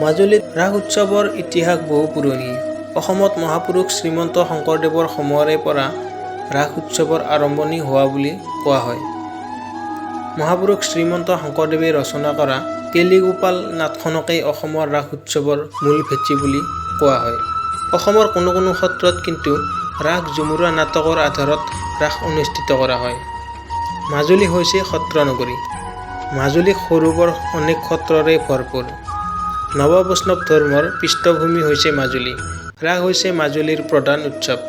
মাজুলীত ৰাস উৎসৱৰ ইতিহাস বহু পুৰণি। অসমত মহাপুৰুষ শ্ৰীমন্ত শংকৰদেৱৰ সময়ৰে পৰা ৰাস উৎসৱৰ আৰম্ভণি হোৱা বুলি কোৱা হয়। মহাপুৰুষ শ্ৰীমন্ত শংকৰদেৱে ৰচনা কৰা কেলিগোপাল নাটখনকেই অসমৰ ৰাস উৎসৱৰ মূল ভেটি বুলি কোৱা হয়। অসমৰ কোনো কোনো সত্ৰত কিন্তু ৰাস ঝুমুৰা নাটকৰ আধাৰত ৰাস অনুষ্ঠিত কৰা হয়। মাজুলী হৈছে সত্ৰ নগৰী। মাজুলী সৰু-বৰ অনেক সত্ৰৰে ভৰপূৰ। নৱ বৈষ্ণৱ ধৰ্মৰ পৃষ্ঠভূমি হৈছে মাজুলী। ৰাস হৈছে মাজুলীৰ প্ৰধান উৎসৱ।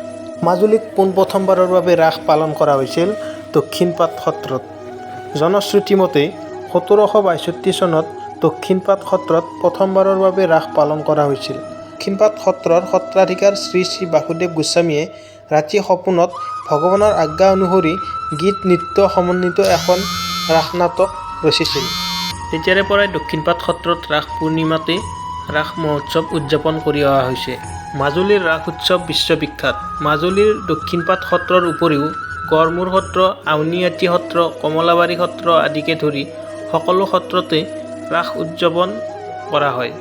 মাজুলীত পোনপ্ৰথমবাৰৰ বাবে ৰাস পালন কৰা হৈছিল দক্ষিণপাট সত্ৰত। জনশ্ৰুতি মতে ১৭৬২ চনত দক্ষিণপাট সত্ৰত প্ৰথমবাৰৰ বাবে ৰাস পালন কৰা হৈছিল। দক্ষিণপাট সত্ৰৰ সত্ৰাধিকাৰ শ্ৰীশ্ৰী বাসুদেৱ গোস্বামীয়ে ৰাতি সপোনত ভগৱানৰ আজ্ঞা অনুসৰি গীত-নৃত্য সমন্বিত এখন ৰাস নাটক ৰচিছিল। তেতিয়াৰে পৰাই দক্ষিণপাট সত্ৰত ৰাস পূৰ্ণিমাতে ৰাস মহোৎসৱ উদযাপন কৰি অহা হৈছে। মাজুলীৰ ৰাস উৎসৱ বিশ্ববিখ্যাত। মাজুলীৰ দক্ষিণপাট সত্ৰৰ উপৰিও গড়মূৰ সত্ৰ, আউনীআটী সত্ৰ, কমলাবাৰী সত্ৰ আদিকে ধৰি সকলো সত্ৰতে ৰাস উদযাপন কৰা হয়।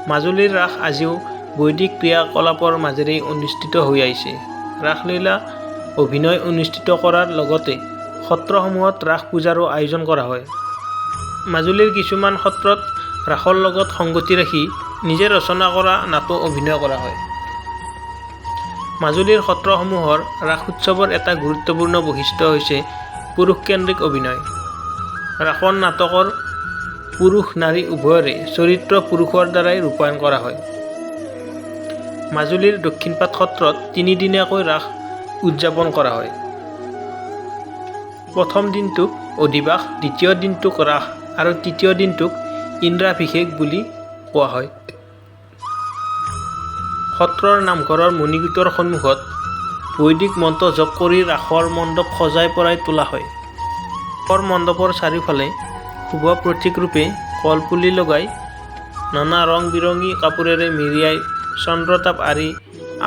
মাজুলীৰ ৰাস আজিও বৈদিক ক্ৰিয়া-কলাপৰ মাজেৰেই অনুষ্ঠিত হৈ আহিছে। ৰাসলীলা অভিনয় অনুষ্ঠিত কৰাৰ লগতে সত্ৰসমূহত ৰাস পূজাৰো আয়োজন কৰা হয়। মাজুলীৰ কিছুমান সত্ৰত ৰাসৰ লগত সংগতি ৰাখি নিজে ৰচনা কৰা নাটো অভিনয় কৰা হয়। মাজুলীৰ সত্ৰসমূহৰ ৰাস উৎসৱৰ এটা গুৰুত্বপূৰ্ণ বৈশিষ্ট্য হৈছে পুৰুষকেন্দ্ৰিক অভিনয়। ৰাসৰ নাটকৰ পুৰুষ-নাৰী উভয়ৰে চৰিত্ৰ পুৰুষৰ দ্বাৰাই ৰূপায়ণ কৰা হয়। মাজুলীৰ দক্ষিণপাট সত্ৰত তিনিদিনীয়াকৈ ৰাস উদযাপন কৰা হয়। প্ৰথম দিনটোক অধিবাস, দ্বিতীয় দিনটোক ৰাস আৰু তৃতীয় দিনটোক ইন্দ্ৰাভিষেক বুলি কোৱা হয়। সত্ৰৰ নামঘৰৰ মণিকূটৰ সন্মুখত বৈদিক মন্ত্ৰ জপ কৰি ৰাসৰ মণ্ডপ সজাই-পৰাই তোলা হয়। ৰাসৰ মণ্ডপৰ চাৰিওফালে শুভ প্ৰতীকৰূপে কলপুলি লগাই নানা ৰং-বিৰঙী কাপোৰেৰে মেৰিয়াই চন্দ্ৰতাপ আঁৰি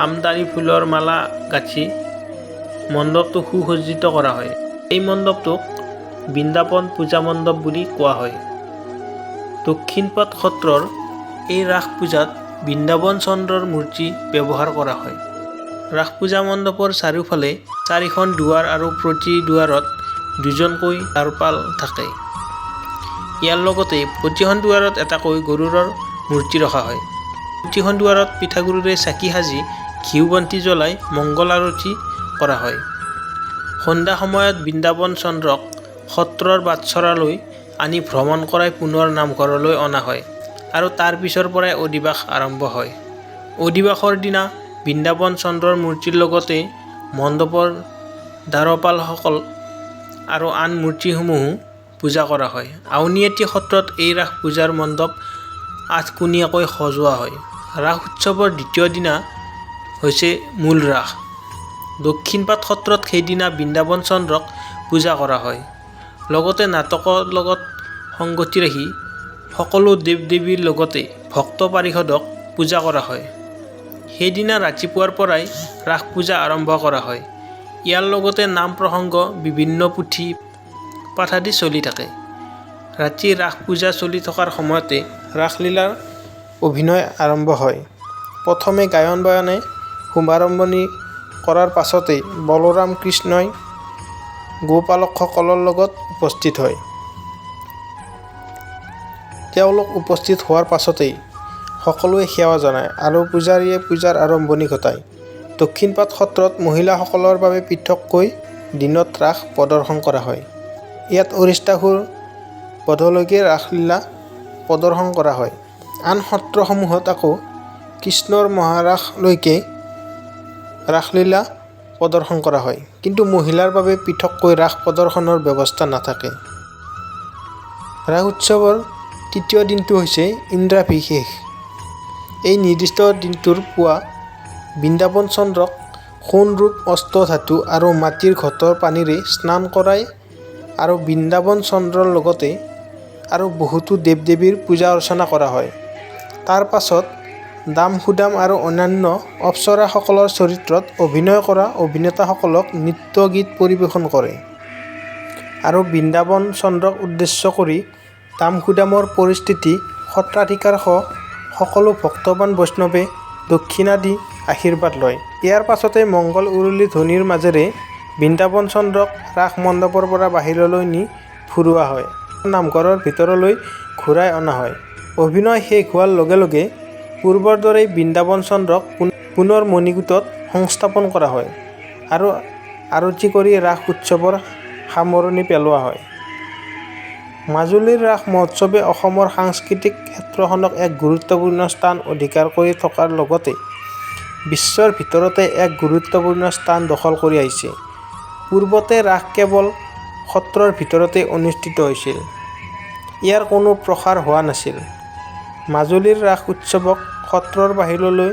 আমদাৰি ফুলৰ মালা গাঁঠি মণ্ডপটো সু-সজ্জিত কৰা হয়। এই মণ্ডপটোক বৃন্দাবন পূজা মণ্ডপ বুলি কোৱা হয়। দক্ষিণপাট সত্ৰৰ এই ৰাস পূজাত বৃন্দাবন চন্দ্ৰৰ মূৰ্তি ব্যৱহাৰ কৰা হয়। ৰাস পূজা মণ্ডপৰ চাৰিওফালে চাৰিখন দুৱাৰ আৰু প্ৰতি দুৱাৰত দুজনকৈ দ্বাৰপাল থাকে। ইয়াৰ লগতে প্ৰতিখন দুৱাৰত এটাকৈ গৰুড়ৰ মূৰ্তি ৰখা হয়। প্ৰতিখন দুৱাৰত পিঠাগুড়িৰে চাকি সাজি ঘিউ বন্তি জ্বলাই মংগল আৰতি কৰা হয়। সন্ধ্যা সময়ত বৃন্দাবন চন্দ্ৰক সত্ৰৰ বাটচ'ৰালৈ আনি ভ্ৰমণ কৰাই পুনৰ নামঘৰলৈ অনা হয় আৰু তাৰ পিছৰ পৰাই অধিবাস আৰম্ভ হয়। অধিবাসৰ দিনা বৃন্দাবন চন্দ্ৰৰ মূৰ্তিৰ লগতে মণ্ডপৰ দ্বাৰপালসকল আৰু আন মূৰ্তিসমূহো পূজা কৰা হয়। আউনীআটী সত্ৰত এই ৰাস পূজাৰ মণ্ডপ আঠকোণীয়াকৈ সজোৱা হয়। ৰাস উৎসৱৰ দ্বিতীয় দিনা হৈছে মূল ৰাস। দক্ষিণপাট সত্ৰত সেইদিনা বৃন্দাবন চন্দ্ৰক পূজা কৰা হয়। লগতে নাটকৰ লগত সংগতি ৰাখি সকলো দেৱ-দেৱীৰ লগতে ভক্ত পাৰিষদক পূজা কৰা হয়। সেইদিনা ৰাতিপুৱাৰ পৰাই ৰাস পূজা আৰম্ভ কৰা হয়। ইয়াৰ লগতে নাম-প্ৰসংগ, বিভিন্ন পুথি পাঠ আদি চলি থাকে। ৰাতি ৰাস পূজা চলি থকাৰ সময়তে ৰাসলীলাৰ অভিনয় আৰম্ভ হয়। প্ৰথমে গায়ন-বায়নে শুভাৰম্ভণি কৰাৰ পাছতেই বলৰাম কৃষ্ণই গোপালকসকলৰ লগত উপস্থিত হয়। তেওঁলোক উপস্থিত হোৱাৰ পাছতেই সকলোৱে সেৱা জনায় আৰু পূজাৰীয়ে পূজাৰ আৰম্ভণি ঘটায়। দক্ষিণপাট সত্ৰত মহিলাসকলৰ বাবে পৃথককৈ দিনত ৰাস প্ৰদৰ্শন কৰা হয়। ইয়াত অৰিষ্টাসুৰ বধলৈকে ৰাসলীলা প্ৰদৰ্শন কৰা হয়। আন সত্ৰসমূহত আকৌ কৃষ্ণৰ মহাৰাস লৈকে ৰাসলীলা প্ৰদৰ্শন কৰা হয়। কিন্তু মহিলাৰ বাবে পৃথককৈ ৰাস প্ৰদৰ্শনৰ ব্যৱস্থা নাথাকে। ৰাস উৎসৱৰ তৃতীয় দিনটো হৈছে ইন্দ্ৰাভিষেক। এই নিৰ্দিষ্ট দিনটোৰ পুৱা বৃন্দাবন চন্দ্ৰক সোণ-ৰূপ অষ্টধাতু আৰু মাটিৰ ঘটৰ পানীৰে স্নান কৰায় আৰু বৃন্দাবন চন্দ্ৰৰ লগতে আৰু বহুতো দেৱ-দেৱীৰ পূজা-অৰ্চনা কৰা হয়। তাৰ পাছত দাম-সুদাম আৰু অন্যান্য অপ্সৰাসকলৰ চৰিত্ৰত অভিনয় কৰা অভিনেতাসকলক নৃত্য-গীত পৰিৱেশন কৰে আৰু বৃন্দাবন চন্দ্ৰক উদ্দেশ্য কৰি দাম-সুদামৰ পৰিস্থিতি সত্ৰাধিকাৰসহ সকলো ভক্তপ্ৰাণ বৈষ্ণৱে দক্ষিণা দি আশীৰ্বাদ লয়। ইয়াৰ পাছতেই মংগল উৰুলি ধ্বনিৰ মাজেৰে বৃন্দাবন চন্দ্ৰক ৰাস মণ্ডপৰ পৰা বাহিৰলৈ নি ফুৰোৱা হয়। নামঘৰৰ ভিতৰলৈ ঘূৰাই অনা হয়। অভিনয় শেষ হোৱাৰ লগে লগে পূৰ্বৰ দৰেই বৃন্দাবন চন্দ্ৰক পুনৰ মণিকূটত সংস্থাপন কৰা হয় আৰু আৰতি কৰি ৰাস উৎসৱৰ সামৰণি পেলোৱা হয়। মাজুলীৰ ৰাস মহোৎসৱে অসমৰ সাংস্কৃতিক ক্ষেত্ৰখনত এক গুৰুত্বপূৰ্ণ স্থান অধিকাৰ কৰি থকাৰ লগতে বিশ্বৰ ভিতৰতে এক গুৰুত্বপূৰ্ণ স্থান দখল কৰি আহিছে। পূৰ্বতে ৰাস কেৱল সত্ৰৰ ভিতৰতে অনুষ্ঠিত হৈছিল। ইয়াৰ কোনো প্ৰসাৰ হোৱা নাছিল। মাজুলীৰ ৰাস উৎসৱক সত্ৰৰ বাহিৰলৈ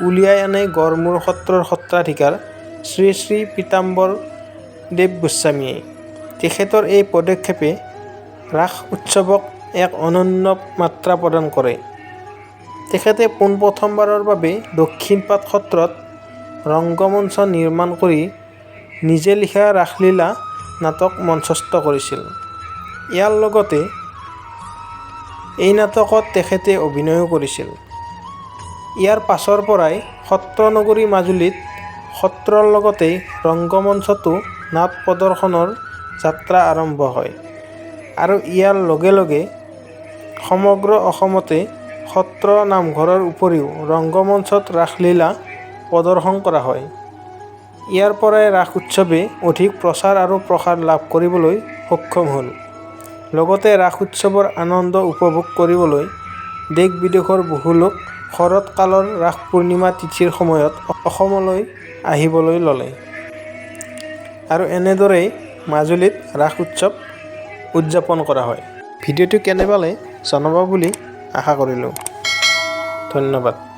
উলিয়াই আনে গড়মূৰ সত্ৰৰ সত্ৰাধিকাৰ শ্ৰীশ্ৰী পীতাম্বৰ দেৱ গোস্বামীয়ে। তেখেতৰ এই পদক্ষেপে ৰাস উৎসৱক এক অনন্য মাত্ৰা প্ৰদান কৰে। তেখেতে পোনপ্ৰথমবাৰৰ বাবে দক্ষিণপাট সত্ৰত ৰংগমঞ্চ নিৰ্মাণ কৰি নিজে লিখা ৰাসলীলা নাটক মঞ্চস্থ কৰিছিল। ইয়াৰ লগতে এই নাটকত তেখেতে অভিনয়ো কৰিছিল। ইয়াৰ পাছৰ পৰাই সত্ৰনগৰী মাজুলীত সত্ৰৰ লগতে ৰংগমঞ্চতো নাট প্ৰদৰ্শনৰ যাত্ৰা আৰম্ভ হয় আৰু ইয়াৰ লগে লগে সমগ্ৰ অসমতে সত্ৰ নামঘৰৰ উপৰিও ৰংগমঞ্চত ৰাসলীলা প্ৰদৰ্শন কৰা হয়। ইয়াৰ পৰাই ৰাস উৎসৱে অধিক প্ৰচাৰ আৰু প্ৰসাৰ লাভ কৰিবলৈ সক্ষম হ'ল। লগতে ৰাস উৎসৱৰ আনন্দ উপভোগ কৰিবলৈ দেশ বিদেশৰ বহু লোক শৰৎ কালৰ ৰাস পূৰ্ণিমা তিথিৰ সময়ত অসমলৈ আহিবলৈ ল'লে। আৰু এনেদৰেই মাজুলীত ৰাস উৎসৱ উদযাপন কৰা হয়। ভিডিঅ'টো কেনে পালে জনাব বুলি আশা কৰিলোঁ। ধন্যবাদ।